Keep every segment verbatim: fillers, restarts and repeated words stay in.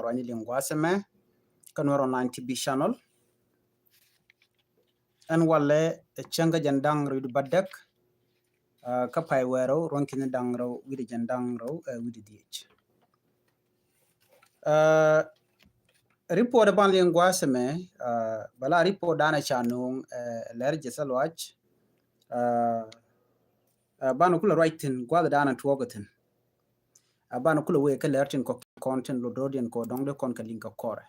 Wani liŋ gua̱a̱th ɛmɛ kä Nuer Online T V channel. Ɛn walɛ ɛ cäŋ kä jiɛn da̱ŋ rɛw wi̱cdɛ bädäk, ah, kä pay wäl rɛw, ruɔ̱n ki̱ni da̱ŋ rɛw wi̱cdɛ jiɛn da̱ŋ rɛw, eh, wi̱cdɛ dhieec. Ah, report ɛ ban liŋ gua̱a̱th ɛmɛ, ah, bɛ la report danɛ ca nööŋ, eh, Lɛr Jɛthɛ Luac. Ah, ah, banɛ kulɛ ruac thi̱n gua̱a̱th danɛ tuɔɔk thi̱n. Ah, banɛ kulɛ wee kä Lɛr tin kɔ̱kiɛn kɔn tin lot ro̱diɛn kɛ dɔ̱ŋ dee kɔn kɛ liŋ kɛ kɔrɛ.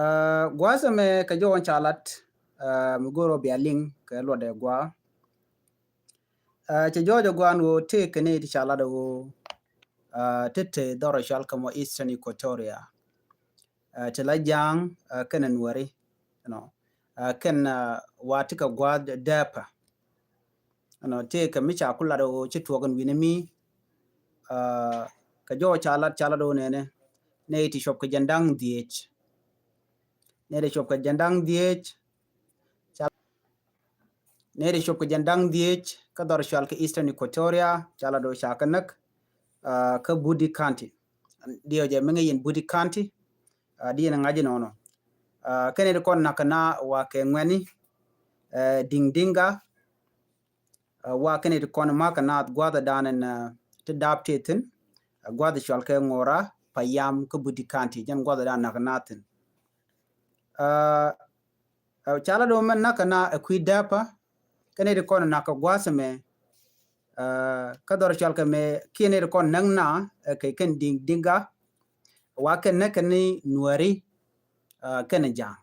Ah, gua̱a̱th ɛmɛ kɛ jɔwä ca lat, ah, mi go̱o̱r ɔ bia liŋ kɛ luɔtdɛ gua̱a̱. Ah, cɛ jɔwä jɛ gua̱a̱n ɣöö tëëkɛ ni ti ca lat ɣöö, ah, ti te dhɔr ɔ cɔal kɛ mɔ Eastern Equatoria. Ah, ti la Ja̱a̱ŋ, ah, kɛnɛ Nuɛri, you know. Ah, kɛn, ah, wa ti kɛ gua̱a̱th dääpä. Ɛnɔ tëëkɛ mi ca ku lat ɣöö ci tuɔɔk ɛn wi̱ni mi, ah, kɛ jɔwä ca lat, ca lat ɣöö nɛnɛ nɛy ti cuɔp kɛ jiɛn da̱ŋ dhieec. Nɛy ti cuɔp kɛ jiɛn da̱ŋ dhieec. Ca, nɛy ti cuɔp kɛ jiɛn da̱ŋ dhieec kä dhɔr cɔal kɛ Eastern Equatoria ca lat ɣöö ca kɛ näk, ah, kä Budi County. Diɛw jɛ mi ŋäc yɛn Budi County, ah, di yɛn ŋa̱c inɔnɔ. Ah, kɛnɛ ti kɔn na̱k na wa kɛ ŋuɛni, eh, Diŋ Diŋga, ah, wa kɛnɛ ti kɔn ma̱k kɛ naath gua̱a̱th danɛ, ah, ti da̱a̱p tëë thi̱n, ah, gua̱a̱th cɔal kɛ Ŋora, Payam kä Budi County, jɛn gua̱a̱th danɛ na̱k kɛ naath thi̱n. Ah, ah, ca la do̱ mɛ na̱k kɛ na ɛ kui̱ dääpä, kɛnɛ ti kɔn na̱k kɛ gua̱a̱th ɛmɛ, ah, kä dhɔr cɔal kɛ mɛ kiɛn ti kɔn näk na, eh, kɛ kɛn Diŋ Diŋga, wa kɛn näk kɛn ni Nuɛri, ah, kɛnɛ Ja̱a̱ŋ.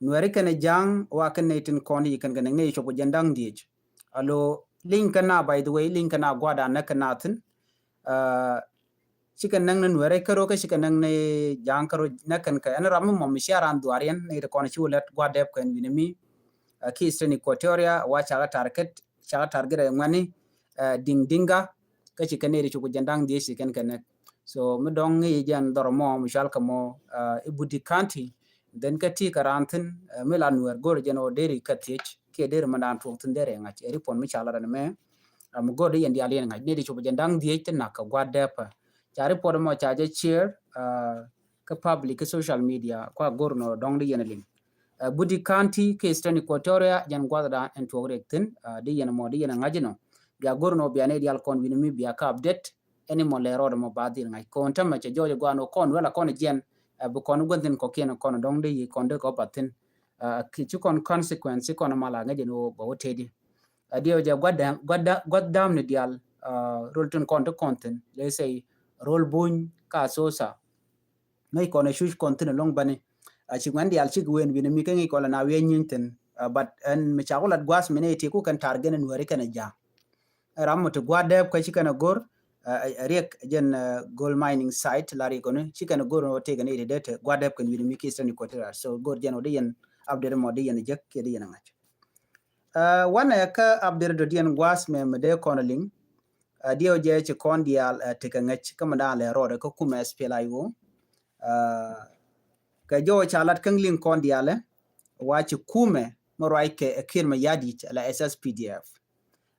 Nuɛri kɛnɛ Ja̱a̱ŋ wa kɛn nɛy tin kɔn i̱ kɛn kɛ näk nɛy cuɔp kɛ jiɛn da̱ŋ dhieec. Alo liŋ kɛn na, by the way, liŋ kɛn na gua̱a̱th danɛ näk kɛn na thi̱n. Ah, cikɛ näk ni Nuɛri kärɔ kä cikɛ näk ni Ja̱a̱ŋ kärɔ, näk kɛn kɛ ɛn ram mi mɔ mi cia ran dhuaar yɛn nɛy ti kɔn ci wä lät gua̱a̱th dääpä kɛ ɛn wi̱ni mi. Ah, ki Eastern Equatoria wa ca kɛ target, ca kɛ target ɛ ŋuɛni, ah, Diŋ Diŋga, kä ci kɛn nɛy ti cuɔp kɛ jiɛn da̱ŋ dhieec ci kɛn kɛ näk. So mi dɔ̱ŋ ŋäc jɛn dhɔr mɔ mi cɔal kɛ mɔ, ah, i̱ Budi County. Then kä ti kɛ ran thi̱n, ah, mi la Nuɛr go̱o̱r jɛn ɣöö deri kä thiec kiɛ deri mɛ dan tuɔɔk thi̱n deri ŋa̱c. Ɛ report mi ca lat ɛn mɛ, ah, mi go̱o̱r di yɛn diaal yɛn ŋa̱c nɛy ti cuɔp kɛ jiɛn da̱ŋ dhieec ti na̱k kɛ gua̱a̱th dääpä. Ca report mɔ ca jɛ share, ah, kä public kä social media kua go̱o̱r nɔ dɔ̱ŋ di yɛn liŋ. Ah, Budi County kä Eastern Equatoria jɛn gua̱a̱th dan ɛn tuɔɔk riɛk thi̱n, ah, di yɛn mɔ di yɛn ŋa̱c inɔ. Bia go̱r nɔ bia nɛy diaal kɔn wi̱ni mi bia kä update. Ɛn imɔ lɛ rɔɔdɛ mɔ ba dhil ŋa̱c kɔn tämɛ cɛ jɔɔc gua̱a̱n ɣöö kɔn wɛl a kɔn jiɛn, ah, bi kɔn gua̱n thi̱n kɔkiɛn kɔn dɔ̱ŋ di yi kɔn di kɔ path thi̱n. Ah, ki ci kɔn consequence ci kɔn mal a ŋäc ɛn ɣöö bɛ wä tëëdi. Ah, diɛw jɛ gua̱th dam, gua̱th da-, gua̱th dam ni diaal, ah, rol tin kɔn ti kɔn thi̱n. Let's say rol Buny kä Asosa. Ŋäc kɔn ɛ cuc kɔn thi̱n ɛlɔ̱ŋ bäni. A ci ŋuɛn diaal cik wen wi̱n mi kä ŋi̱i̱c kɔn la na wi̱i̱ nyieny thi̱n. Ah, but ɛn mi ca ku lat gua̱a̱th mi ni ti ku kɛn target ni Nuɛri kɛnɛ Ja̱a̱ŋ. Ɛ ram mɔ ti gua̱a̱th dääpä kä ci kɛn ɛ go̱r, ah, ɛ, ɛ riɛk jɛn, ah, gold mining site la riɛk kɔni ci kɛn ɛ go̱r ni wä tëëk ni ti dee te gua̱a̱th dääpä kɛn wi̱n mi ki Eastern Equatoria. So go̱r jɛn wä di yɛn update mɔ di yɛn jek kiɛ di yɛn ŋa̱c. Ah, wanɛ kä update dɔ̱diɛn gua̱a̱th mɛ mi dee kɔn liŋ. Ah, diɛw jɛ ci kɔn diaal, ah, tekɛ ŋäc kä mi daan lɛ rɔɔdɛ kä kumɛ S P L A I O. Ah, kɛ jɔwä ca lat kä liŋ kɔn diaalɛ wa ci kumɛ mi ruac kɛ ɛ Kiir Mayardit la S S P D F.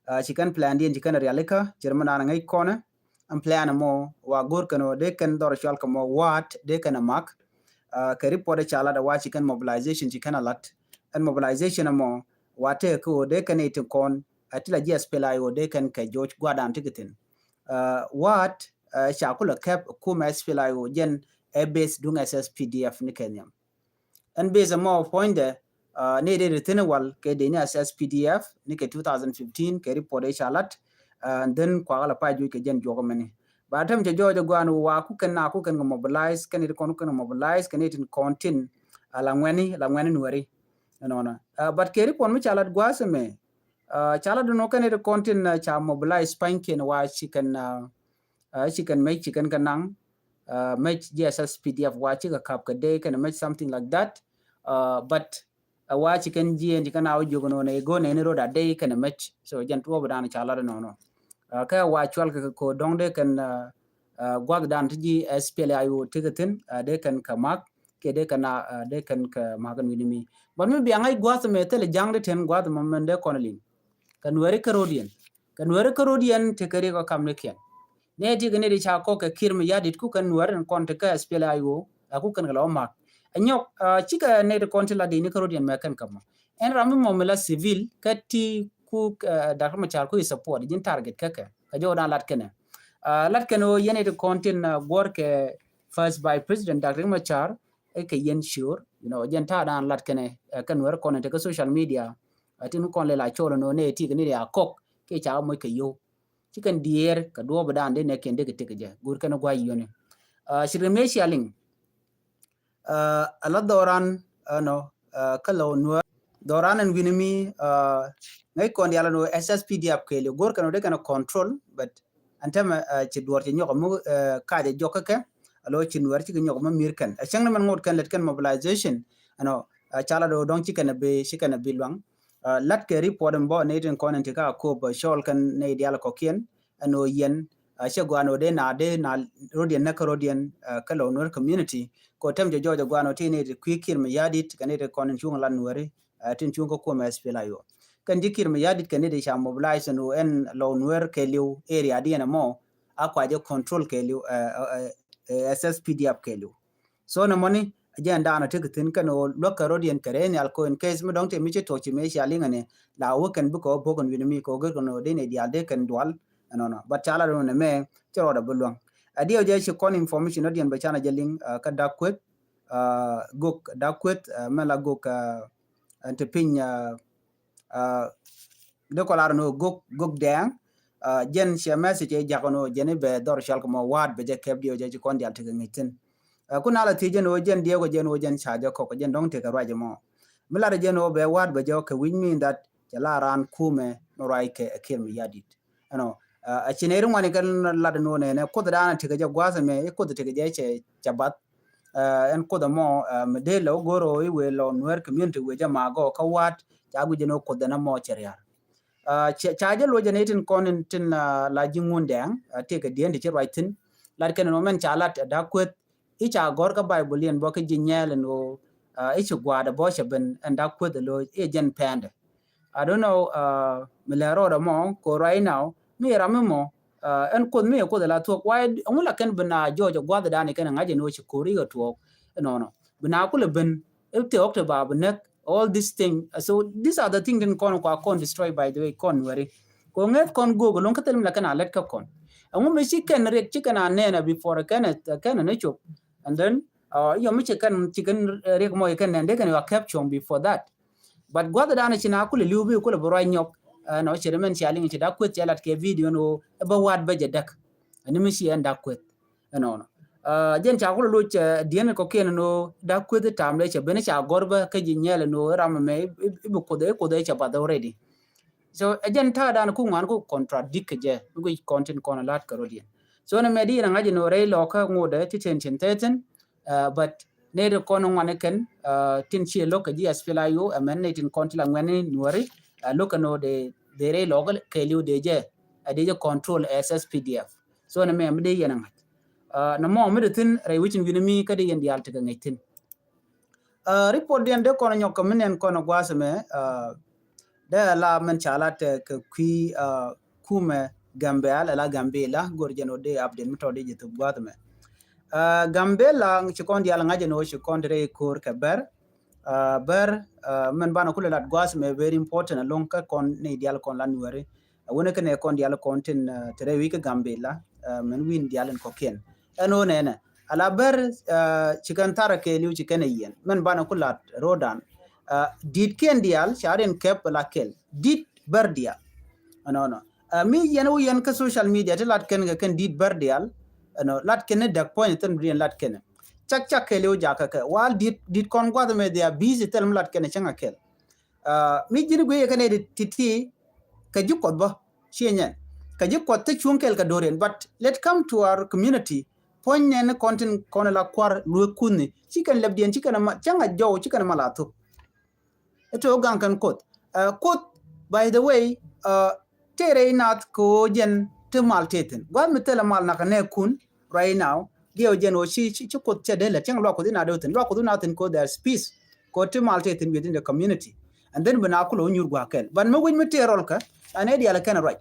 Ah, ci kɛn plan diɛn ci kɛn rialikä ci rɛ mi daan ŋäc kɔnɛ. Ɛn plan mɔ wa go̱r kɛn wä dee kɛn dhɔr cual kɛ mɔ waat dee kɛn ɛ mak. Ah, kɛ report ca lat wa ci kɛn mobilization ci kɛn a lat. Ɛn mobilization mɔ wa tëë kɛ wä dee kɛn itin kɔn, ah, ti la jiɛ S P L A I O dee kɛn kɛ joc gua̱dan ti kɛ thi̱n. Ah, waat, ah, ca kulɛ kɛp kumɛ S P L A I O jɛn ɛ base duŋ S S P D F ni kɛ nhiam. Ɛn base mɔ puɔ̱nydɛ, ah, ni dee ri thi̱n wal kɛ dee ni S S P D F ni kɛ two thousand fifteen kɛ report ca lat, ah, and then kuakä la pa juc kɛ jɛn juɔk mɛni. Ba tɛm cɛ jɔɔc guan wa ku kɛn na ku kɛn kɛ mobilize, kɛn it kɔn ku kɛn kɛ mobilize, kɛn it in kɔn tin, ah, la ŋuɛni, la ŋuɛni Nuɛri. Ɛnɔnɔ. Ah, but kɛ report mi ca lat gua̱a̱th mɛ, ah, ca lat dunɔ kɛn it kɔn tin, ah, ca mobilize pa̱ny kiɛn wa ci kɛn, ah, ah, ci kɛn mec ci kɛn kɛ naŋ, ah, mec jiɛ S S P D F wa ci kɛ kap kɛ dee kɛn mec something like that. Ah, but a wa ci kɛn jiɛn ci kɛn a wä jiök nɔ nɛ i̱ go̱n nɛ ni ro̱d a dee kɛn mec. So jɛn tuɔɔk bi dan ca lat nɔnɔ. Ah, kɛ wa cual kɛ ko dɔŋ dee kɛn, ah, ah, gua̱th dan ti ji̱ S P L A I O ti kɛ thi̱n, ah, dee kɛn kɛ mak kiɛ dee kɛn a, ah, dee kɛn kɛ mak kɛn wi̱ni mi. But mi bia ŋa̱c gua̱th mɛ thilɛ ja̱ŋ dee ten gua̱th mɛ mɛn dee kɔn liŋ. Kɛ Nuɛri kä ro̱diɛn. Kɛ Nuɛri kä ro̱diɛn tekɛ riɛk ɔ kam ni kiɛn. Nɛ ti kɛ nɛ ti ca kɔk kɛ Kiir Mayardit ku kɛn Nuɛr in kɔn ti kɛ S P L A I O, a ku kɛn kɛ la wä mak. Ɛ nyɔk, ah, cikɛ nɛ ti kɔn ti la di ni kä rot yɛn mɛ kɛn kɛ mɔ. Ɛn ram mi mɔ mi la civil kɛ ti ku, ah, Doctor Machar ku i support, ji̱n target kɛ kɛ. Kɛ jɔw dan lat kɛnɛ. Ah, lat kɛnɛ wä yɛn nɛ ti kɔn tin, ah, guɔr kɛ First Vice President Doctor Machar, ɛ kɛ yɛn sure, you know, jɛn ta̱a̱ dan lat kɛnɛ, ah, kɛ Nuɛr kɔn ti kɛ social media, ah, tin kɔn lɛ la cɔl nɔ nɛ ti kɛ ni ri a kɔk, kɛ ca moc kɛ yow. Ci kɛn diɛɛr kɛ duɔɔp dan dee nɛ kɛn dee kɛ tek jɛ. Go̱o̱r kɛn guay yoni. Ah, ci ri mɛ cia liŋ. Ah, a la dhɔran, ah, nɔ, ah, kä la Nuɛr. Dhɔran ɛn wi̱ni mi, ah, ŋäc kɔn dial nɔ S S P D F kɛɛli. Go̱o̱r kɛn dee kɛn control, but ɛn tɛmɛ, ah, ci duɔr ci nyɔk mi, ah, kacɛ jɔk kä kɛ. A lo ci Nuɛr ci kɛ nyɔk mi mir kɛn. A cäŋ ni mɛn ŋot kɛn lɛt kɛn mobilization. Ɛnɔ, ah, ca la dɔ̱ŋ ci kɛn a bi, ci kɛn a bi luaŋ. Ah, lat kɛ report in bɔ nɛ tin kɔn in ti ka kop, ah, cɔl kɛn nɛ dial kɔkiɛn, ɛn ɣöö yɛn, ah, cɛ guan ɣöö dee na, dee na rot yɛn näk kä rot yɛn, ah, kä la Nuɛr community. Kɛ ɣöö tɛm jɛ jɔɔc ɛ guan ɣöö ti nɛ ti kui̱ Kiir Mayardit, kɛ nɛ ti kɔn in cuŋ la Nuɛri, ah, tin cuŋ kä kuɔm S P L A I O. Kɛn ji̱ Kiir Mayardit kɛ nɛ ti ca mobilize ɛn ɣöö ɛn la Nuɛr kɛɛliw area diɛn ɛmɔ, a kua jɛ control kɛɛliw, ah, ah, ah, S S P D F kɛɛliw. So nɛ mɔni, a jɛn daanɔ tekɛ thi̱n kɛn ɣöö luäk kɛ rot yɛn kɛ rɛy nhial ko in case mi dɔ̱ŋ te mi ci tuɔk ci mëë cia liŋɛ ni la wä kɛn bikɛ wä bo̱k in wi̱ni mi kɛ wä gër kɛn ɣöö dee nɛ diaal dee kɛn dual ɛnɔnɔ. But ca la run ɛmɛ ci rɔɔdɛ bi luäŋ. A diɛw jɛ ci kɔn information rot yɛn bɛ canɛ jɛ liŋ, ah, kä Dak Kueth, ah, gok Dak Kueth, ah, mɛ la gok, ah, ɛn te piny, ah, ah, dee kɔ lar ni gok, gok dɛɛŋ, ah, jɛn cɛ message ɛ jak ni jɛn i̱ bɛ dhɔr cal kɛ mɔ waat bɛ jɛ kɛp diɛw jɛ ci kɔn dial tekɛ ŋi̱c thi̱n. Ah, ku na la thiec jɛn ɣöö jɛn diɛw kɛ jɛn ɣöö jɛn ca jɛ kɔk jɛn dɔ̱ŋ tekɛ ruac mɔ. Mi lar jɛn ɣöö bɛ waat bɛ jɛ kɛ wi̱c mean that cɛ la raan kumɛ mi ruac kɛ Kiir Mayardit. Ɛnɔ, ah, a ci nɛ ri ŋuani kɛ lat ni ɣöö nɛnɛ kuoth daanɛ tekɛ jɛ gua̱a̱th ɛmɛ, i̱ kuoth tekɛ jɛ cɛ, cɛ bath. Ah, ɛn kuoth ɛmɔ, ah, mi dee lɛ wä go̱r ɣöö i̱ wëë la Nuɛr community wëë jɛ magɔ kä wa̱a̱t, ca guic jɛn ɣöö kuoth ɛn ɛmɔ cɛ ria̱r. Ah, ca, ca jɛ luɔc jɛn i̱ tin kɔn in tin, ah, la ji̱ ŋun dɛɛŋ, ah, tëëkɛ dieen ti ci ruac thi̱n. Lat kɛn ɛn ɣöö mɛn ca lat, ah, Dak Kueth, i̱ ca gɔ̱r kä Baibol yɛn bä kä ji̱ nyɛɛl ɛn ɣöö, ah, i̱ ci gua̱a̱dɛ bä cɛ ben ɛn Dak Kueth ɛ lo̱c i̱ jɛn pɛɛndɛ. I don't know, ah, mi lɛ rɔɔdɛ mɔ kɛ right now mi ram mi mɔ, ah, ɛn kuoth mi ɛ kuoth ɛ la thuɔ̱k. Why ɛŋu la kɛn ben a jɔɔc ɛ gua̱th ɛ da̱a̱n ɛ kɛn ɛ ŋa̱c ɛn ɣöö ci ko̱r i̱ ɛ tuɔɔk ɛnɔnɔ. Ben a kulɛ ben i̱ tëë ɣɔk te ba bi näk. All this thing. So these are the thing tin kɔn kua kɔn destroy, by the way, kɔn Nuɛri. Kɛ ŋɛth kɔn gök ɛlɔ̱ŋ kä thil mi la kɛn a lät kä kɔn. Ɛŋu mi ci kɛn riɛk ci kɛn a nɛn a before kɛn, kɛn ni cop. And then, uh, yɔ mi ci kɛn, ci kɛn riɛk mɔ ci kɛn nɛn dee kɛn yɔ a kɛp cuɔ̱ŋ before that. But gua̱th dan ci na kulɛ li̱w bi kulɛ bi ruac nyɔk. Uh, nɔ ci ri mɛn cia liŋ ci Dak Kueth cia lat kɛ video ni ɣöö ɛ bä wa̱a̱t bä jɛ däk. Ɛn mi ci ɛn Dak Kueth. Ɛnɔnɔ. Ah, jɛn ca kulɛ loc, ah, diɛn kɔkiɛn ɛn ɣöö Dak Kueth i̱ ta̱a̱m dee cɛ ben i̱ ca gɔ̱r bä kä ji̱ nyɛɛl ɛn ɣöö i̱ ram ɛmɛ i̱, i̱, i̱ bi kuoth, i̱ kuoth i̱ cɛ bath already. So ɛ jɛn ta̱a̱ dan ku ŋuan ku contradict kɛ jɛ mi guic kɔn tin kɔn ɛ la̱t kɛ rɔ̱diɛn. So nɛ mɛ di yɛn ɛ ŋa̱c ɛn ɣöö rɛy lɔɔkä ŋotdɛ ti ten cin thirteen, ah, but nɛ ti kɔn ŋuan ɛ kɛn, ah, tin ciɛ lo̱k kɛ ji̱ S P L A I O, ɛmɛn nɛ tin kɔn ti la ŋuɛ̈ni Nuɛri, ah, lo̱k kɛn ɣöö dee, dee rɛy lɔɔkä kɛɛliw dee jɛ, ah, dee jɛ control S S P D F. So nɛ mɛ mi dee yɛn a ŋa̱c. Ah, nɛ mɔ mi dee thi̱n rɛy wicin wi̱ni mi kä dee yɛn diaal tekɛ ŋäc thi̱n. Ah, report diɛn dee kɔn nyɔk kɛ mi nɛn kɔn gua̱a̱th ɛmɛ, ah, dee la mɛn ca la tɛ kɛ kui̱, ah, kumɛ Gambɛl, ala Gambela, go̱r jɛn ɔ dee update mi tɔ dee jɛ thop gua̱a̱th ɛmɛ. Ah, Gambela ci kɔn diaal ŋa̱c ɛn ɔ ci kɔn te rɛy ko̱r kɛ Bär. Ah, Bär, ah, mɛn banɛ kulɛ lat gua̱a̱th ɛmɛ very important ɛlɔ̱ŋ kä kɔn ni diaal kɔn la Nuɛri. A wunɛ kɛnɛ kɔn diaal kɔn tin, ah, te rɛy wi̱i̱ kä Gambela, ah, mɛn wi̱i̱n diaal in kɔkiɛn. Ɛn ɣöö nɛnɛ ala Bär, ah, ci kɛn tharɛ kɛɛliw ci kɛn ɛ yiɛn mɛn banɛ ku lat ro̱o̱dan. Ah, di̱t kiɛn diaal ca rin kɛp la kɛl di̱t Bär diaal. Ɛnɔnɔ, ah, mi yɛn wä yɛn kä social media ti lat kɛn kɛ kɛn di̱t Bär diaal. Ɛnɔ lat kɛn ni däk puɔ̱ny thil mi diɛn lat kɛn cak cak kɛɛliw jakä kɛ wal di̱t, di̱t kɔn gua̱th mɛ they are busy thil mi lat kɛn cäŋ a kɛl. Ah, mi ji̱n guiy kɛ nɛy ti ti kɛ ji̱ Kuɔth bä ciɛ nyɛn kɛ ji̱ Kuɔth ti cuŋ kɛl kɛ do̱riɛn. But let come to our community. Puɔ̱ny nɛn kɔn tin kɔn la kuar luek kuthni ci kɛn lɛpdiɛn ci kɛn ma cäŋ a jɔw ci kɛn ma la thuk. Ito gaŋ kɛn Kuoth. Ah, Kuoth, by the way, ah, tëë rɛy nath kɛ ɣöö jɛn ti mal tëë thi̱n gua̱th mi thilɛ mal nakä nɛɛkun. Right now diɛw jɛn ɣöö ci, ci, ci Kuoth cɛ dee lät cäŋ luak Kuoth inath dee thi̱n luak Kuoth inath thi̱n kɛ ɣöö there is peace. Kɛ ɣöö ti mal tëë thi̱n within the community. And then bi na kulɛ wä nyuur gua̱a̱k kɛl but mi wi̱c mi tëë rɔl kä ɛn ɛ diaal kɛn ruac.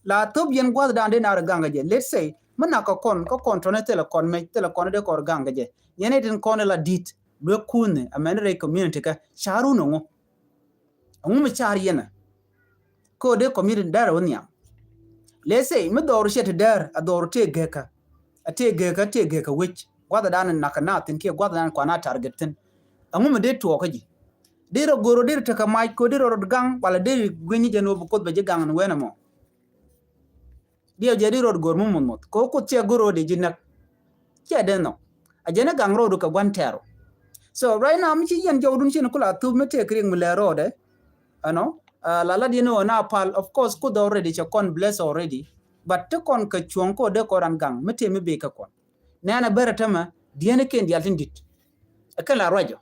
La thop yɛn gua̱th dan dee na rɛ gaŋ kɛ jɛ, let's say Mi nak kɛ kɔn, kä kɔn tɔnɛ thilɛ kɔn mec, thilɛ kɔn dee kɔr gaŋ kɛ jɛ. Yɛn itin kɔn la dit luek kuuni amɛn rɛy community kä carun ŋu. Ŋu mi car yɛn a ko dee community dɛr wä nhiam. Let's say mi dhɔru cɛ ti dɛr a dhɔru tëë gɛkä. A tëë gɛkä, tëë gɛkä wec. Guathɛ dan nak na thin kiɛ guathɛ dan kuana target thin. Ŋu mi dee tuɔɔkä ji̱. Dee rɔ goro, dee rɔ tekɛ mac ko, dee rɔ rɔ gaŋ wala dee rɔ guenyi jɛ ni wä bi koth bɛ ji̱ gaŋ ni wen ɛmɔ. Diɛ jɛ di rot gor mi muth muth ko kuth cɛ gor rot di ji̱ näk. Cɛ den nhɔk a jɛ ni gaŋ rot kɛ gua̱n tɛɛr. So right now mi ci yɛn jɔwdun ci ni kula thup mi tëë kiriŋ mi lɛ rot ɛ. Ɛnɔ la la diɛ ni wä na pal, of course, kuth already cɛ kɔn bless already. But ti kɔn kɛ cuɔ̱ŋ ko dee kɔn ran gaŋ mi tëë mi bee kɛ kɔn. Nɛn a bɛrɛ tämɛ diɛn iken dial tin dit. Ɛ kɛn la ruacɔ.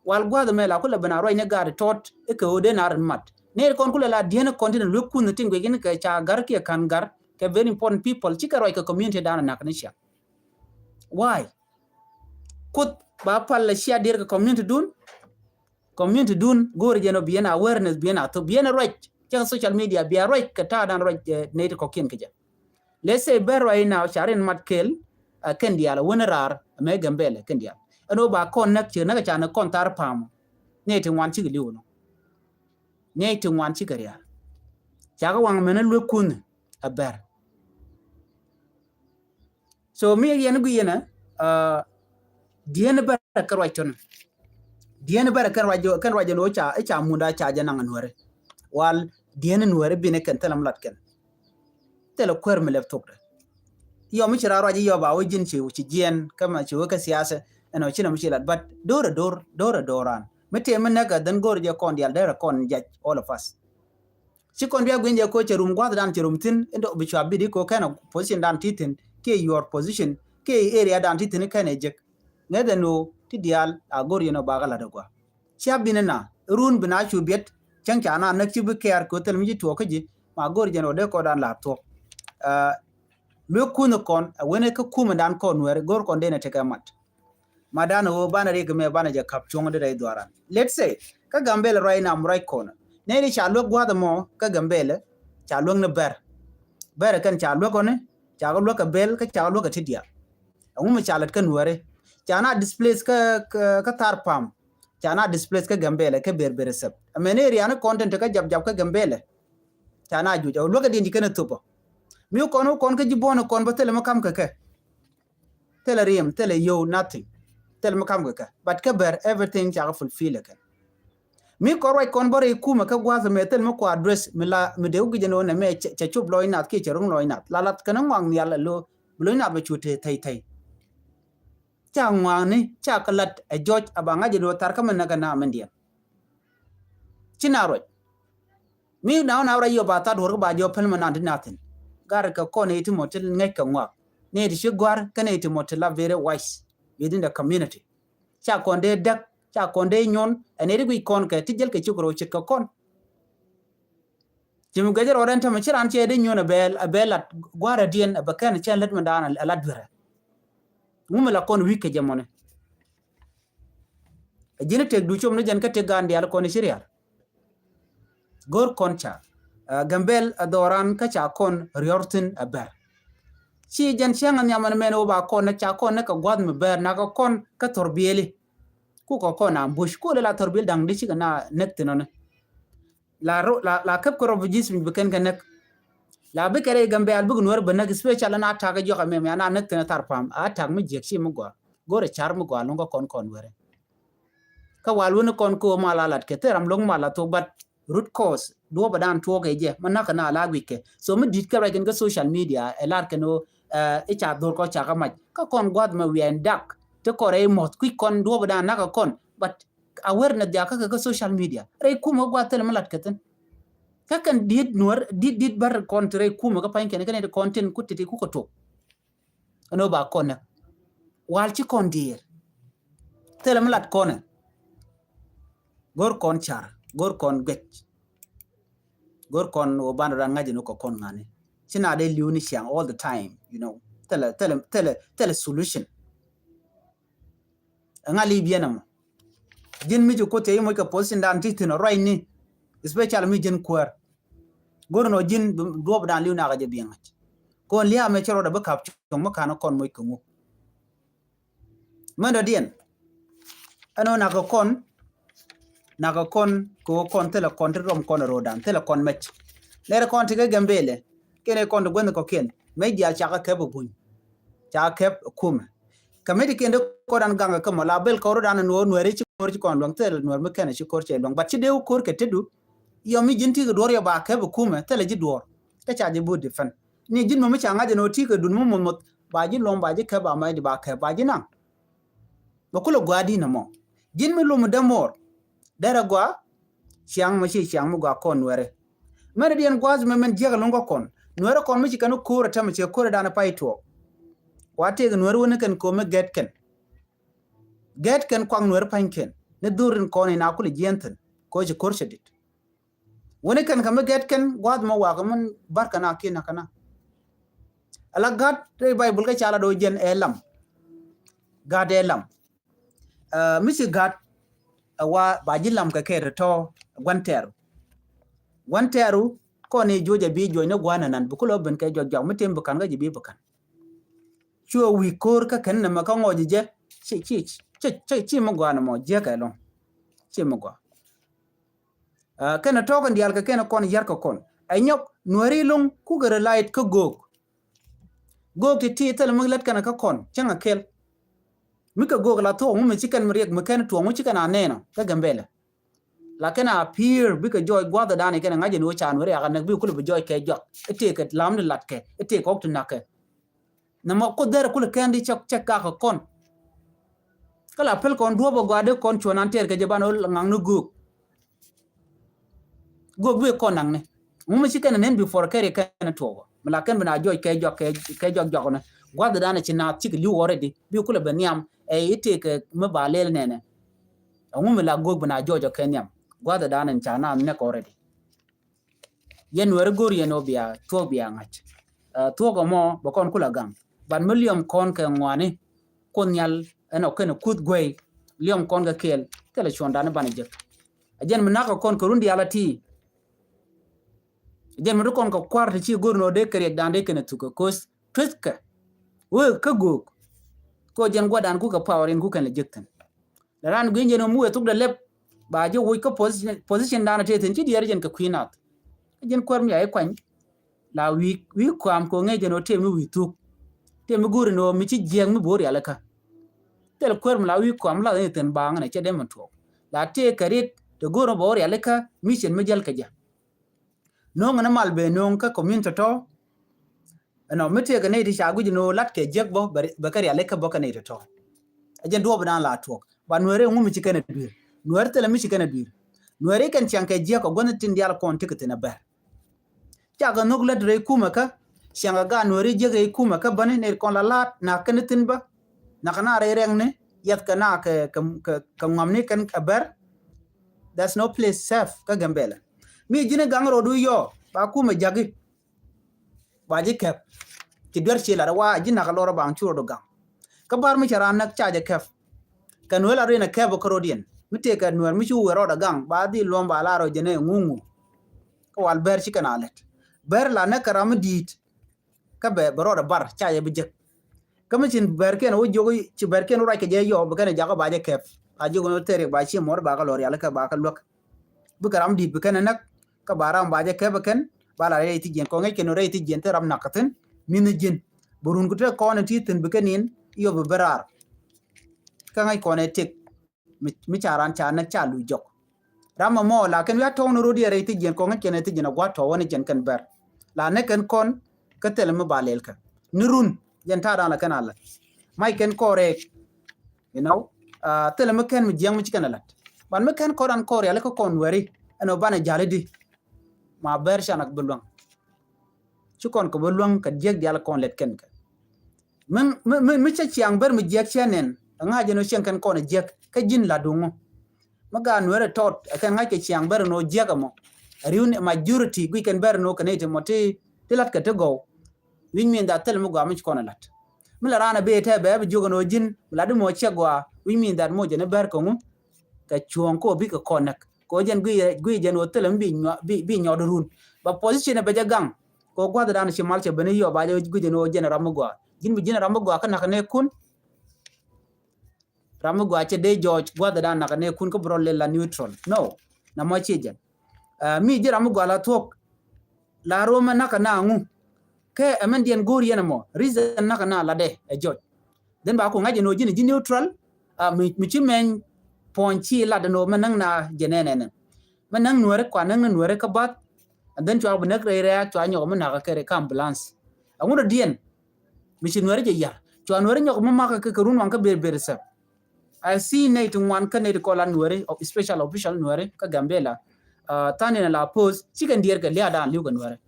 Wal gua̱th mɛ la kulɛ ben a ruac ni gaat tɔt ikɛ ɣöö den a rin mat. Nɛy kɔn kulɛ la diɛn kɔn tin luek kunh tin guic in kɛ ca gar kiɛ ka̱n gar kɛ very important people cikɛ ruac kɛ community dan a nak ni cia. Why? Kuth ba pal la cia dier kɛ community dun. Community dun go̱o̱ri jɛn ɔ biɛn awareness, biɛn a thop, biɛn a ruac cɛ social media, bia ruac kɛ ta̱a̱ dan ruac nɛy ti kɔkiɛn kɛ jɛ. Let's say bɛ ruac in a ca rin mat kel a kɛn diaal a wen raar a mɛ Gambɛlɛ kɛn diaal. Ɛn ɣöö ba kɔn näk ci näk a ca ni kɔn thar pa̱a̱m. Nɛy ti ŋuan cikɛ li̱w nɔ. Nɛy ti ŋuan cikɛ riaar. Cakɛ waŋ mɛn a luek kunh a bɛr. So mi yɛn gui yɛn a diɛn bɛrɛ kɛ ruac tɔn. Diɛn bɛrɛ kɛn ruac jɛ, kɛn ruac jɛ ni wä ca, ca munda ca jɛ naŋ a nuɛri. Wal diɛn nuɛri bini kɛn thilɛ mi lat kɛn. Thilɛ kuer mi lɛp thok dɛ. Yɔ mi ci ra ruac yɔ ba wä ji̱n ci, ci jiɛn kä ma ci wä kä siasa. Ɛn wä ci na mi ci lat, but dor a dor, dor a dor an mi tëë mi näk a dhän go̱r jɛ kɔn dial derɛ kɔn jac all of us. Ci kɔn bia gui̱n jɛ ko cɛ rum gua̱th dan cɛ rum thi̱n in dɔ bi cua bidi ko kɛn a position dan ti thi̱n kiɛ your position kiɛ area dan ti thi̱n kɛn ɛ jek. Ŋäth ɛn ɣöö ti diaal a go̱r yɛn ɔ bakä lat ɛ gua. Cia bini na run bi na cu biɛt cäŋ ca na näk ci bi kɛɛr kɛ thil mi ci tuɔɔk kä ji̱ ma go̱r jɛn ɔ dee kɔn dan la thuɔk. Luek kunh kɔn a wen kä kumɛ dan kɔn nuɛɛri go̱r kɔn den ɛ tekɛ mat. Ma dan ɣöö banɛ rik mɛ banɛ jɛ kap cuɔ̱ŋ di rɛy dhuaran. Let's say kä Gambɛlɛ ruac nam ruac kɔn nɛy di ca luek gua̱th mɔ kä Gambɛlɛ ca luek ni bɛr. Bɛr kɛn ca luek ɔni ca kɛ luek kɛ bɛl kä ca kɛ luek kɛ ti diaal. Ɛŋu mi ca lät kä nuɛɛri ca na displace kä, kä, kä thar pam. Ca na displace kä Gambɛlɛ kä ber ber sɛp. Ɛmɛn area ni kɔn tin te kä jap jap kä Gambɛlɛ. Ca na juc ɛ luäk ɛ diɛn ji̱ kɛn ɛ thop ɔ. Mi kɔn wä kɔn kä ji̱ buɔ̱n ɛ kɔn bä thilɛ mi kam kɛ kɛ. Thilɛ riɛm, thilɛ yio̱w, nothing. Thilɛ mi kam kɛ kɛ. But kä bɛr everything ca kɛ fulfill ɛ kɛn. Mi kɔn ruac kɔn bä rɛy kumɛ kä gua̱th ɛmɛ thilɛ mi kua address mi la mi dee wä guic ɛn ɣöö nɛmɛ cɛ, cɛ cop lɔc nath kiɛ cɛ ro̱ŋ lɔc nath. La lath kɛn ŋuak nhial ɛ lo̱ bi lɔc nath bɛ cu te thɛy thɛy. Ca ŋuakni ca kɛ lat ɛ jɔc a ba ŋa̱c ɛn ɣöö thar kä mi näk ɛ na mindiɛn. Ci na ruac. Mi na wä na wä ra yio̱ ba tha̱t wär kä ba jɔw päl mɛ nan ti nathin. Gar kɛ kɔn nɛy ti mɔ ti ŋäc kɛ ŋɔak nɛy ti ci gɔ̱a̱r kä nɛy ti mɔ ti la very wise within the community. Ca kɔn dee däk ca kɔn dee nyuɔn ɛ nɛy ti guic kɔn kɛ ti jäl kɛ cik rɔw ce̱tkɛ kɔn. Ci mi guic rɔɔdɛn tämɛ ci raan cɛ dee nyuɔn ɛ bɛ, ɛ bɛ lat gua̱a̱r ɛ diɛn ɛ bɛ kɛn cɛn lät mi daan ɛ lat duerɛ. Ŋu mi la kɔn wi̱i̱ kɛ jɛ mɔni. Ɛ ji̱n tek du com ni jɛn kä tek gaan diaal kɔn i̱ ci rial. Go̱r kɔn ca Gambɛl ɛ dhɔran kä ca kɔn riɔr thi̱n ɛ bɛr. Ci jɛn cäŋ ɛ nhiam ɛn mɛn ɣöö ba kɔn nɛ ca kɔn nɛ kɛ gua̱th mi bɛr nakä kɔn kä thɔr biɛli. Ku kɔ kɔn ambush ku lɛ la thɔr biɛli da̱ŋ di cikɛ na näk thi̱n ɔni. La ro, la, la käp kɛ refugees mi bi kɛn kɛ näk. La bikɛ rɛy Gambɛl bikɛ nuɔr bɛ näk, especially na ta̱k jɔk ɛmɛ mɛ na näk thi̱n ɛ thar pam a ta̱k mi jiɛk ci mi gɔaa. Go̱rɛ car mi gɔaa lo̱ŋ kä kɔn kɔn wɛrɛ. Kä wal wini kɔn kä wä mal a lat kɛ thil ram lo̱ŋ mal a thok, but root cause duɔpɛ dan tuɔɔk ɛ jɛ ma näk kɛ na la guic kɛ. So mi di̱t kɛ ruac kɛn kä social media ɛ lar kɛn wä i̱ ca dhor kɔ ca kä mac kä kɔn gua̱th mɛ wiɛn dak ti kɔn rɛy muɔth kui̱ kɔn duɔpɛ dan näk kɛ kɔn, but awareness dia kä kɛ kä social media rɛy kumɛ kä gua̱th thil mi lat kɛ thin. Kä kɛn di̱t nuɔr di̱t di̱t bär kɔn ti rɛy kumɛ kä pa̱ny kɛn kɛn ti kɔn tin ku titi ku kɛ tok. Ɛn ɣöö ba kɔn nɛ wal ci kɔn diɛɛr. Thilɛ mi lat kɔnɛ. Go̱r kɔn car, go̱r kɔn guec. Go̱r kɔn ɣöö banɛ ran ŋa̱c ɛn ɣöö kɛ kɔn ŋa̱ni. Ci na dee li̱w ni ciaŋ all the time, you know. Thilɛ, thilɛ, thilɛ, thilɛ solution. Ɛŋa li̱i̱ biɛn ɛmɔ. Ji̱n mi ci Kuoth cɛ i̱ moc kɛ position dan ti thi̱n ɔ ruacni. Especially mi ji̱n kuäär. Go̱r nɔ ji̱n duɔp dan li̱w nakä jɛ biɛ ŋa̱c. Kɔn lia̱a̱ mɛ cɛ rɔɔdɛ bi ka̱p cuɔ̱ŋ mi ka̱n kɔn moc kɛ ŋu. Mɛn dɔ̱diɛn ɛn ɣöö nakä kɔn, nakä kɔn kɛ ɣöö kɔn thilɛ kɔn ti rɔm kɔn ro̱o̱dan, thilɛ kɔn mɛc. Nɛrɛ kɔn ti kɛ Gambɛlɛ kɛnɛ kɔn ti guänh kɔ̱kiɛn mɛc diaal cakɛ kɛp ɛ buny, cakɛ kɛp ɛ kumɛ. Kɛ mɛc ti kɛn ti kɔdan gaŋ kɛ mɔ la bel kɔr dan nuɔr, nuɛri ci kɔr ci kɔn luäŋ, thilɛ nuɛr mi kɛn ci kɔr cɛ luäŋ. But ci dee wä kɔr kɛ ti du yɔ mi ji̱n ti kɛ duɔr yɔ ba kɛp ɛ kumɛ, thilɛ ji̱ duɔr. Kä ca ji̱ bu defend. Ni ji̱n mɔ mi ca ŋa̱c ɛn ɣöö ti kɛ dun mi muth muth ba ji̱ luɔm, ba ji̱ kɛp, ba mɛc di ba kɛp, ba ji̱ naŋ. Bɛ kulɛ gɔaa di̱n ɛmɔ. Ji̱n mi lum dämuɔr derɛ gɔaa. Ciaŋ mɔ ci ciaŋ mi gɔaa kɔn nuɛrɛ. Mɛn diɛn gua̱a̱th mɛ mɛn jiäk ɛlɔ̱ŋ kä kɔn nuɛrɛ kɔn mi ci kɛn ko̱o̱r ɛ tɛmɛ cɛ ko̱o̱r ɛ danɛ pay tuɔɔk. Wa tëëk nuɛrɛ wä ni kɛn ko̱o̱m mi gɛt kɛn. Gɛt kɛn kuak nuɛrɛ pa̱ny kɛn ni dhur in kɔn in a kulɛ jiɛn thi̱n ko̱o̱c ko̱o̱r cɛ dit. Wä ni kɛn kɛ mi gɛt kɛn gua̱a̱th mɔ wakɛ min barkɛ na ki̱n nakä na. Ala gat rɛy Baibul kä ca la do̱ jɛn ɛ lam. Gat ɛ lam. Ɛ mi ci gat ɛ wa ba ji̱ lam kɛ kɛ tɔ̱tɔ̱ gua̱n tɛɛru. Gua̱n tɛɛru kɔn i̱ juɔc ɛ bi juɔc ni gua̱n ɛnan bi kulɛ ben kɛ juɔc juɔc mi tim bi ka̱n kä ji̱ bi bi ka̱n. Cuɛ wi̱i̱ ko̱o̱r kä kɛn nɛmɛ kä ŋɔc jɛ ci ci ci ci ci mi gɔaa nɛmɔ jiäk ɛlɔ̱ŋ. Ci mi gɔaa. Ɛ kɛn ɛ tɔ̱ɔ̱k in diaal kɛ kɛn ɛ kɔn yar kɛ kɔn ɛ nyɔk nuɛri lo̱ŋ kukɛ rɛ lait kä göök. Göök ti ti thil mi lät kɛn kä kɔn cäŋ a kɛl. Mi kɛ göök la thuɔk ŋu mi ci kɛn mi riɛk mi kɛn tuɔɔŋ ŋu ci kɛn a nɛɛnɔ kä Gambɛlɛ. La kɛn a pi̱i̱r bikɛ jɔɔc gua̱th dan i kɛn a ŋa̱c in wä ca nuɛri aka näk bi kulɛ bi jɔɔc kɛ juak. Itek kɛ lam di lat kɛ itek kɔk ti nak kɛ. Nɛ mɔ kuth dɛr kulɛ kɛn di cɛ cɛ kak kɛ kɔn. Kä la pɛl kɔn duɔ̱p a gɔaa dee kɔn cuɔ̱n an tɛɛr kɛ jɛ ban wä ŋaŋ ni göök. Gök bi kɔn naŋni ŋu mi ci kɛn nen before kɛri kɛn tuɔɔk mi la kɛn bi na jɔc kɛ jɔk kɛ jɔk jɔk ni guath dan ci na cik liu already bi kulɛ bɛ niam. Ɛ ite kɛ mi ba lel nɛnɛ. Ŋu mi la gök bi na jɔc kɛ niam guath dan ca na nɛk already. Yɛn wɛri gor yɛn o bia thuɔk bia ŋa̱c. Thuɔk mɔ bɛ kɔn kulɛ gaŋ ban mi liɔm kɔn kɛ ŋuani. Kuoth Nhial ɛn ɔ kɛn kuth guey liɔm kɔn kɛ kɛɛl kɛlɛ cuɔn dan ban jek. A jɛn mi nak kɔn kɛ run diaal a ti. Jɛn mi ri kɔn kɛ kuar ti ci go̱r nɔ dee kɛ riɛk dan dee kɛn thuk kɛ koth tueth kɛ wee kä go̱o̱k. Kɛ jɛn guadan ku kɛ power in ku kɛn lɛ jek thin. Lɛ ran gui̱n jɛn mi wee thuk dɛ lɛp ba jɛ woc kä position, position dan a te thin ci diɛɛr jɛn kɛ kui̱ nath. Jɛn kuɛr mi a i̱ kuany la wi̱i̱ wi̱i̱ kuam kɛ ŋɛc jɛn ɔ tëë mi wi̱i̱ thuk. Tëë mi go̱r in ɔ mi ci jiɛɛk mi bo̱o̱r rialikä. Thil kuɛr mi la wi̱i̱ kuam la in thin baaŋ in a cɛ dee mi tuɔɔk la tëë kɛ rit te go̱r in bo̱o̱r rialikä mi cɛn mi jäl kɛ jɛ. No̱o̱ŋ ɛn mal bee no̱o̱ŋ kä community tɔ̱. Ɛnɔ mi tëëkɛ nɛy ti ca guic no̱o̱ŋ lat kɛ jiäk bä bɛ kɛ rialikä bä kɛ nɛy ti tɔ̱. Ɛ jɛn duɔɔp dan la tuɔɔk ba nueeri ŋu mi ci kɛn ɛ dui̱r. Nueeri thilɛ mi ci kɛn ɛ dui̱r. Nueeri kɛn ciaŋ kɛ jiäk kɛ guänh tin diaal kɔn ti kɛ thin ɛ bɛr. Cakɛ nhök lät rɛy kumɛ kä ciaŋ kɛ gaat nueeri jiäk rɛy kumɛ kä bäni nɛy kɔn la laat nak kɛn thin bä. Nak kɛ na rɛy rɛŋni yɛth kɛ na kɛ kɛ kɛ ŋuamni kɛn ɛ bɛr. There's no place safe kä Gambɛlɛ. Mi ji̱n i̱ gaŋ rɔɔdu yɔɔ ba kumɛ ja̱ki. Ba ji̱ kɛp ci duer ci lat wa ji̱ nak lɔr ba cu rɔɔdu gaŋ. Kä bar mi ca ran näk ca jɛ kɛp. Kɛ nuer la rin a kɛp kä rɔɔdiɛn mi tëëkɛ nuer mi cu wee rɔɔd a gaŋ ba dhil luɔm ba la rɔ jɛn ɛ ŋuŋu. Kä wal bɛr ci kɛn a lɛt bɛr la näk kɛ ram mi di̱i̱t. Kä bɛ bɛ rɔɔdɛ bar ca yɛ bi jek. Kä mi cin bɛrkiɛn wä jiök ci bɛrkiɛn wä ruac kɛ jɛ yɔɔ bi kɛn ɛ jakä ba jɛ kɛp. A jiök ni wä tëë riɛk ba ci muɔr ba kä lɔ rialikä ba kä luäk. Bikɛ ram di̱i̱t bi kɛn ɛ näk kä ba ram ba jɛ kɛp ɛ kɛn ba la rɛy thi̱c jiɛn kɔ ŋäc kɛn wä rɛy thi̱c jiɛn thil ram nak kä thi̱n. Mi̱n ni ji̱n bi run ku te kɔn ɛ ti thi̱n bi kɛn in yɔp bi ben raar. Kä ŋäc kɔn ɛ tëk. Mi, mi ca ran ca näk ca luc jɔk. Ram mɔ mɔ la kɛn wi̱i̱ a tɔ̱ɔ̱ŋ ni rot yɛ rɛy thi̱c jiɛn kɔŋ kɛn ɛ thi̱c jiɛn a gua̱t tɔ̱ɔ̱ŋ wä ni jɛn kɛn bɛr. La näk kɛn kɔn kä thilɛ mi ba lɛl kɛ ni run jɛn ta̱a̱ dan la kɛn a lät. Mac kɛn kɔn rɛɛk. You know, thilɛ mi kɛn mi jiɛŋ mi ci kɛn a lät. Ban mi kɛn kɔn ran kɔn riali kä kɔn wɛri ɛn ɔ banɛ jali di. Ma bɛr ca nak bi luäŋ. Ci kɔn kɛ bi luäŋ kɛ jiɛk dial kɔn lɛt kɛn kɛ. Mi, mi, mi, mi cɛ ciaŋ ber mi jiɛk cɛ nɛn ɛ ŋa̱c ɛn ɔ cieŋ kɛn kɔn ɛ jiɛk kä ji̱n la duŋɔ. Mi gaat nueer ɛ tɔt ɛ kɛn ŋa̱c kɛ ciaŋ ber ɛn ɔ jiɛk ɛmɔ. Ɛ riw ni majority guic kɛn ber ɛn ɔ kɛ nɛy ti mɔ ti, ti lat kɛ ti gɔw. Wi̱c min that thil mi gɔaa mi ci kɔn ɛ lat. Mi la raan ɛ bee tɛ bɛ bi jiök ɛn ɔ ji̱n mi lat di mɔ ciɛk gɔaa wi̱c min that mɔ jɛn ɛ ber kɛ ŋu. Kɛ cuɔ̱ɔ̱ŋ kɔ bikɛ kɔn näk kɔ jɛn guic, guic jɛn ɔ thil mi bi nyɔ, bi, bi nyɔt run. Ba position ɛ bɛ jɛ gaŋ. Kɛ gua̱th dan ci mal cɛ ben i̱ yɔ ba jɛ guic ɛn ɣöö jɛn ram mi gɔaa. Ji̱n bi ji̱n ram mi gɔaa kä nak nɛ kun. Ram mi gɔaa cɛ dee jɔɔc gua̱th dan nak nɛ kun kä bi rɔ lel la neutral. No. Na mɔ ci jɛn. Mi ji̱ ram mi gɔaa la thuɔ̱k. La romɛ nak na ŋu. Kɛ ɛmɛn diɛn go̱o̱r yɛn ɛmɔ. Reason nak na la dee ɛ jɔɔc. Then ba ku ŋa̱c ɛn ɣöö ji̱n ji̱ neutral. Mi ci mɛny puɔ̱ny ci lat ɛn ɣöö mɛ näŋ na jɛ nɛnɛnɛ. Mɛ näŋ nuɛri kua näŋ ni nuɛri kä bath. And then cua bi näk rɛy rɛ̈ɛ̈k cua nyɔk mi nakä kɛ rɛ kä ambulance. Ɛŋu dɔ diɛn. Mi ci nuɛri jɛ yar. Cua nuɛri nyɔk mi makä kɛ kɛ run waŋ kä ber ber sɛp. I see nɛy ti ŋuan kä nɛy ti kɔl an nuɛri, special official nuɛri kä Gambela. Than in la post cikɛ diɛɛr kɛ liadan liw kɛ nuɛri.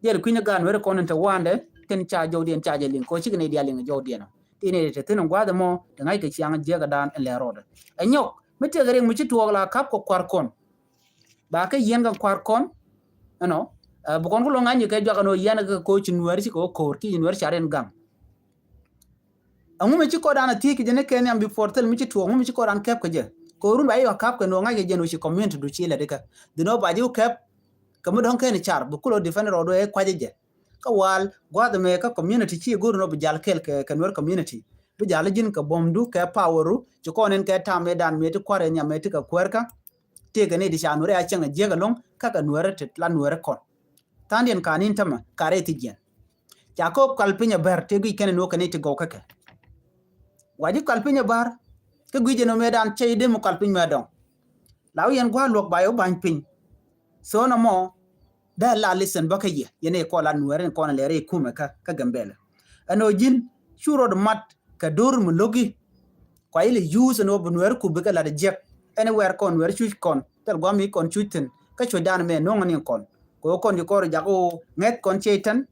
Diɛɛr kui̱ny gaa nuɛri kɔn in te wandɛ tin ca jɔw diɛn ca jɛ liŋ kɔ cikɛ nɛy dial liŋ jɔw diɛn. Ti nɛy ti thin in gua̱dhi mɔ ti ŋa̱c kɛ ciaŋ jiɛkɛ dan in lɛ rɔɔdɛ. Ɛ nyɔk mi tiɛkɛ riŋ mi ci tuɔɔk la kap kɛ kuar kɔn. Ba kɛ yɛn kɛ kuar kɔn. Ɛnɔ bi kɔn ku lɔ ŋa̱c kɛ juak ɛn ɔ yɛn kɛ koc nuɛri cikɛ wä ko̱r ki nuɛri ca rin gaŋ. Ɛŋu mi ci kɔdan a thiec kɛ jɛ ni kɛ nhiam bi puɔr thil mi ci tuɔɔk, ɛŋu mi ci kɔdan kɛp kɛ jɛ. Kɛ run ba yɛ kap kɛ ni wä ŋa̱c kɛ jɛ ni wä ci community du ci lɛ dikɛ. Dhi ni wä ba ji̱ wä kɛp kɛ mi dɔ̱ŋ kɛn car bi kulɔ defend rɔɔdu ɛ kuacä jɛ. Kä wal gua̱th mɛ kä community ci go̱r ni wä bi jal kɛl kɛ nuɛr community. Bi jal ji̱n kɛ buɔ̱mdu kɛ power ru ci kɔn in kɛ tam mɛ dan mɛ ti kua̱r in nhiam mɛ ti kɛ kuäär kä. Tëëkɛ ni di ca nuɛri a cäŋ a jiäk ɛlɔ̱ŋ kä kɛ nuɛri ti la nuɛri kɔn. Tha̱a̱ŋdiɛn ka ni̱n tämɛ ka rɛy thi̱c jiɛn. Ca kɛ kual piny a bär tëë guic kɛn a nuɔ̱k kɛ ni ti gɔw kä kɛ. Wa ji̱ kual piny a bär kä guic jɛ ni mëëdan cɛ i̱ dee mi kual piny mëë dɔ̱ŋ. La wi̱i̱ yɛn gua̱a̱r luɔk ba yɛ wä ba̱ny piny. So nɔmɔ dee la listen bä kä yɛ yɛn i̱ kɔn la nuɛɛri ni kɔn a lɛɛri i̱ kumɛ kä kä Gambɛlɛ. Ɛn ɔ ji̱n cu rɔɔd mat kɛ do̱r mi lo̱ki. Kua ilɛ yuuth ɛn ɣöö bi nuɛɛri kup bikɛ lat jiɛk ɛn i̱ wɛɛr kɔn nuɛɛri cuc kɔn thil gua̱a̱m i̱ kɔn cuc thi̱n kä cuɔ̱cdan mɛ no̱ŋ ni kɔn. Kɛ ɣöö kɔn ji̱ kɔr jak ɣöö ŋɛth kɔn ciɛ itän.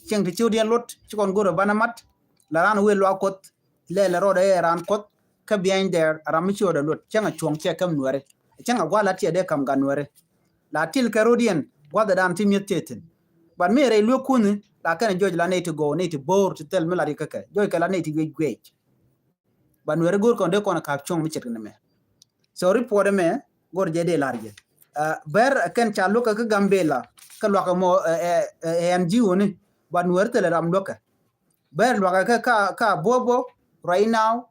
Cieŋ ti ciwdiɛn luɔt ci kɔn go̱r ɛ banɛ mat. La raan wëë luaak kuɔth lɛl ɛ rɔɔdɛ ɛ raan kuɔth. Kä biany dɛɛr ram mi ciöödɛ luɔt cäŋ ɛ cuɔ̱ŋ cɛ käm nuɛɛri. Cäŋ ɛ gua̱a̱th la tiɛɛdɛ ka̱m gat nuɛɛri. La til kɛ ro̱diɛn gua̱thɛ daan ti mi̱eth tëë thi̱n. Bat mi rɛy lueek kuŋni la kɛn ɛ jɔc la nɛy ti gɔw nɛy ti bo̱o̱r ti thil mi la ri kä kɛ jɔc kɛ la nɛy ti guiec guiec. Ba nuɛɛri go̱o̱r kɔn dee kɔn ka̱p cuɔ̱ŋ mi ce̱tkɛ ni mɛ. So report ɛmɛ go̱o̱r jɛ dee lar jɛ. Bɛr kɛn ca luäkä kä Gambela kä luakä mɔ ɛ N G O ni ba nuɛɛri thilɛ ram luäkä. Bɛr luakä kä ka ka bobo right now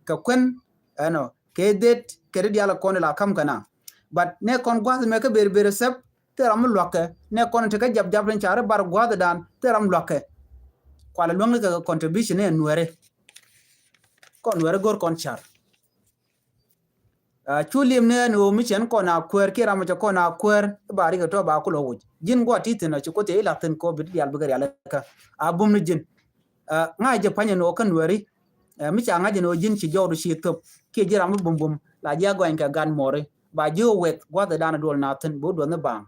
kɛ kuɛn ɛnɔ kɛ det kɛ di dial kɔn la kam kɛna. But nɛ kɔn gua̱th mɛ kä ber ber sɛp thil ram mi luakä nɛ kɔn ti kä jap jap tin ca ri bar gua̱th dan thil ram luakä. Kualɛ luäŋ ni kɛ contribution ni ɛ nuɛɛri. Kɔn nuɛɛri go̱o̱r kɔn car. Cu li̱em ni ɛn ɣöö mi cɛn kɔn a kuäär kiɛ ram mi cɛ kɔn a kuäär i̱ ba rik ɛ tɔ̱ ba kulɔ wuc ji̱n guɔ ti thi̱n ɔ ci kuoth cɛ i̱ la̱th thi̱n kɛ ɣöö bi ti diaal bikɛ rial kä a bum ni ji̱n. Ŋa̱c jɛ pa̱ny ɛn ɣöö kä nuɛɛri mi ca ŋa̱c ɛn ɣöö ji̱n ci jɔwdu ci thop kiɛ ji̱ ram mi bumbum la ji̱ a gɔany kɛ gan muɔɔri ba ji̱ wä weth gua̱thɛ dan duɔl na thi̱n bi wä duɔth ni baaŋ.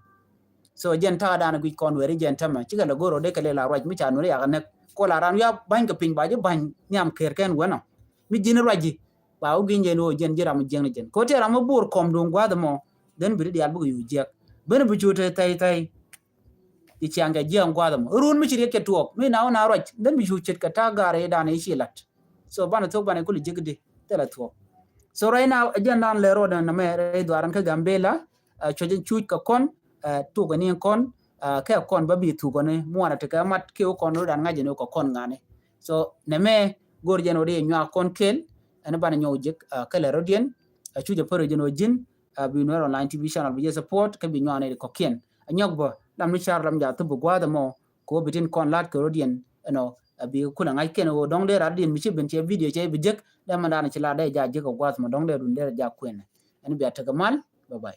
So jɛn ta̱a̱ dan guic kɔn weri jɛn tämɛ cikɛ lɛ go̱r rɔ dee kɛ lɛ la ruac mi ca nuɛri yak näk. Ko la ran wiak ba̱ny kɛ piny ba ji̱ ba̱ny nhiam ker kɛn wänɔ mi ji̱n ruac ji̱ ba wä gi̱ny jɛn wä jɛn ji̱ ram mi jiɛŋ ni jɛn ko tëë ram mi bur kɔm duŋ gua̱th mɔ. Then bi ti diaal bikɛ yuc jiɛk ben bi cu te thɛy thɛy. Ci ciaŋ kɛ jiɛŋ gua̱th mɔ run mi ci riɛk kɛ tuɔɔk mi na wä na ruac then bi cu ce̱tkɛ ta̱a̱ ga̱r i̱ dan i̱ ci la̱t. So banɛ thok banɛ kul ji̱k di thilɛ thuɔ̱k. So right now ɛ jɛn dan lɛ rɔɔdɛ nɛmɛ rɛy dhuaran kä Gambela. Cuɔ̱c in cuc kɛ kɔn tukɛ ni kɔn kɛ kɔn bä bi thukɔni muanɛ ti kɛ mat kiw kɔn rɔɔdan ŋa̱c in kɛ kɔn ŋa̱ni. So nɛmɛ go̱r jɛn wä di nyuak kɔn kel ɛn banɛ nyɔw ji̱k kɛ lɛ rɔɔdiɛn. Cuc ɛ pär jɛn wä ji̱n bi Nuer Online T V channel bi jɛ support kɛ bi nyuak ni kɔkiɛn. Ɛ nyɔk bä lam ni car lam ja thup bi gua̱a̱th ɛmɔ. Ko bi tin kɔn la̱t kɛ rɔɔdiɛn ɛnɔ a bi kulɛ ŋa̱c kɛn ɣöö dɔ̱ŋ dee rat din mi ci ben cɛ video cɛ bi jek dee mandan ci la dee ja jek a gua̱th ma dɔ̱ŋ dee dun dee ja kuɛn. Ɛn bia tekɛ mal. Bye bye.